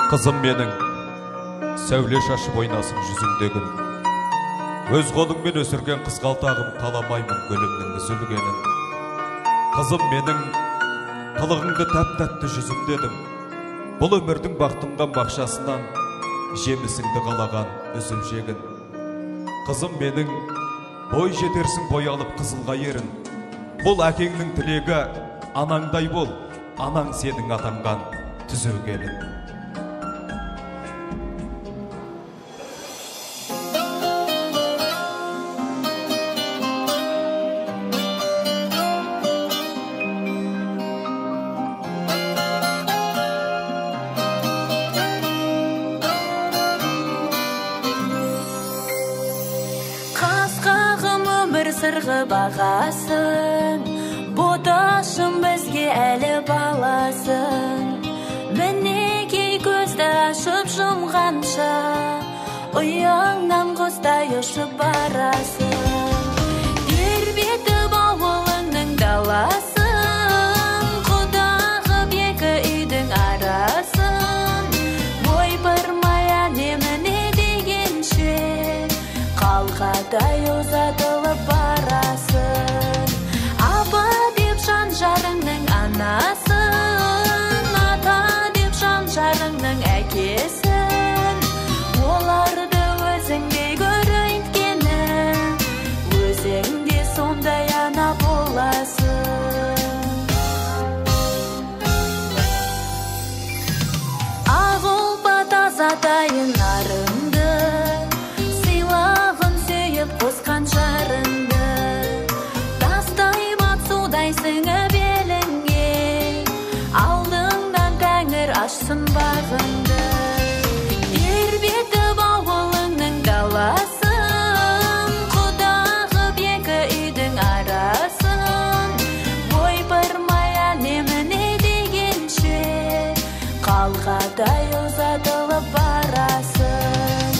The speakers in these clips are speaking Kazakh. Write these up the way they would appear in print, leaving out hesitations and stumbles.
Қызым менің, сәуле шашып ойнасын жүзіңде күн. Өз қолыңмен өсірген қызғалдағым, қаламаймын гүлімнің үзілгенін. Қызым менің, қылығыңды тәп-тәтті жүзім дедім. Бұл өмірдің бақтымған бақшасынан жемісіңді қалаған үзім жегін. Қызым менің, бой жетерсің боялып қызылға ерін. Бұл әкеңнің тілегі, анаңдай бол, анаң сенің атанған түзеу келін. Қасқағым өмір сырғы бағасың, боташым бізге әлі баласың. Мінекей көзді ашып жұмғанша, ұяңнан құстай ұшып барасың. Тербетіп ауылыңның даласын, құдағып екі үйдің арасын. Ойпырмай әне-міне дегенше, қалқадай ұзатылып барасың. Апа деп жан жарыңның анасын, ата деп жан жарыңның әкесін. Оларды өзіңдей көр, өйткені өзің де сондай ана боласың. Ақ ұлпа тазатайын арыңды, сыйлағын сүйіп қосқан жарыңды. Тастай бат судай сіңіп еліңе, алдыңдан тәңір ашсын бағыңды. Тербетіп ауылыңның даласын, құдағып екі үйдің арасын. Ойпырмай әне-міне дегенше, қалқадай ұзатылып барасың.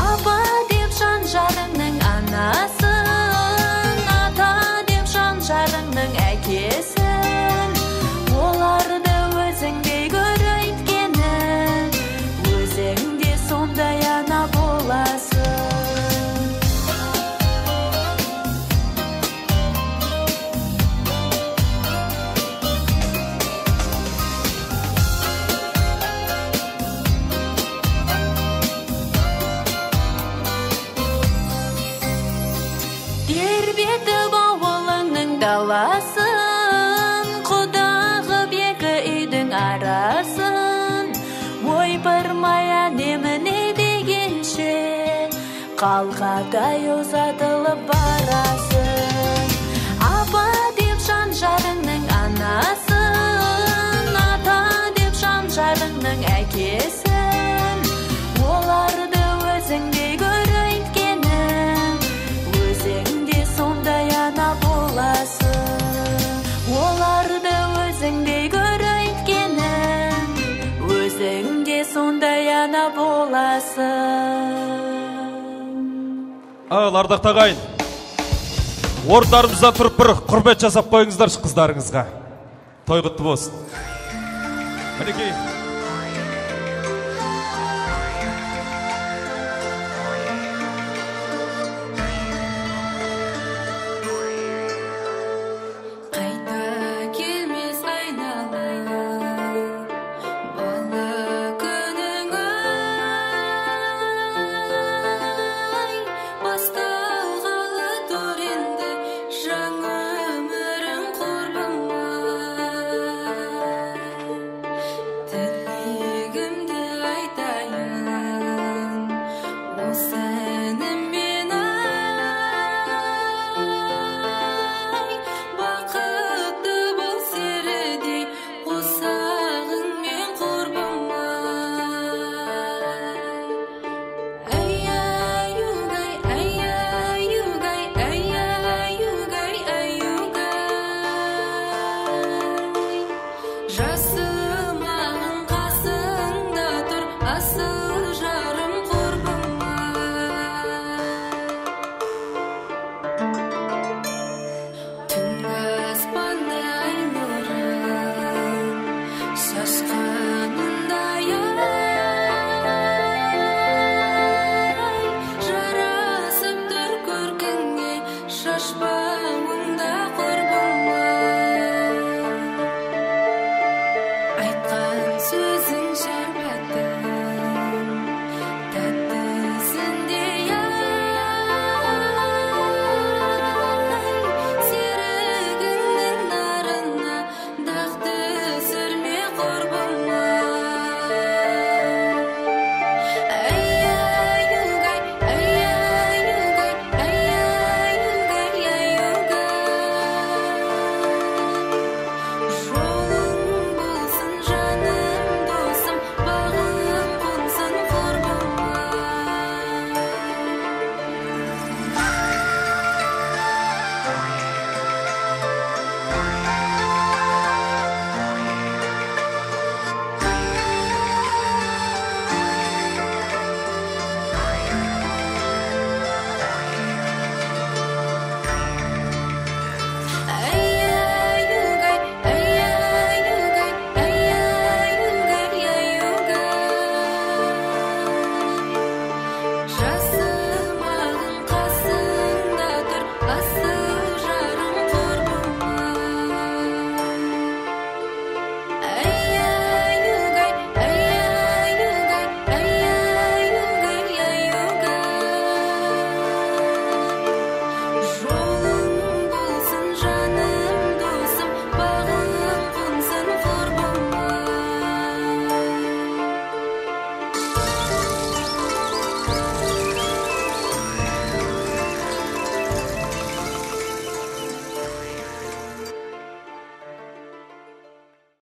Апа деп жан жарыңның анасын, ата деп жан жарыңның әкесін. Оларды өзіңдей көр, өйткені өзің де сондай ана боласың. Тербетіп ауылыңның даласын, құдағып екі үйдің арасын. Ойпырмай әне-міне дегенше, қалқадай ұзатылып барасың. Апа деп жан жарыңның анасын, ата деп жан жарыңның әкесін. Оларды өзіңдей көр, өйткені өзің де сондай ана боласың. Оларды өзіңдей көр, өйткені өзің де сондай ана боласың. Ал, ардақты ағайын, орындарымыздан тұрып бір құрмет жасап қойыңыздаршы қыздарыңызға. Той құтты болсын. Мінекей. Қайта келмес айналып бала күнің ай, басталғалы тұр енді жаңа өмірің құрбым ай. Шашпа.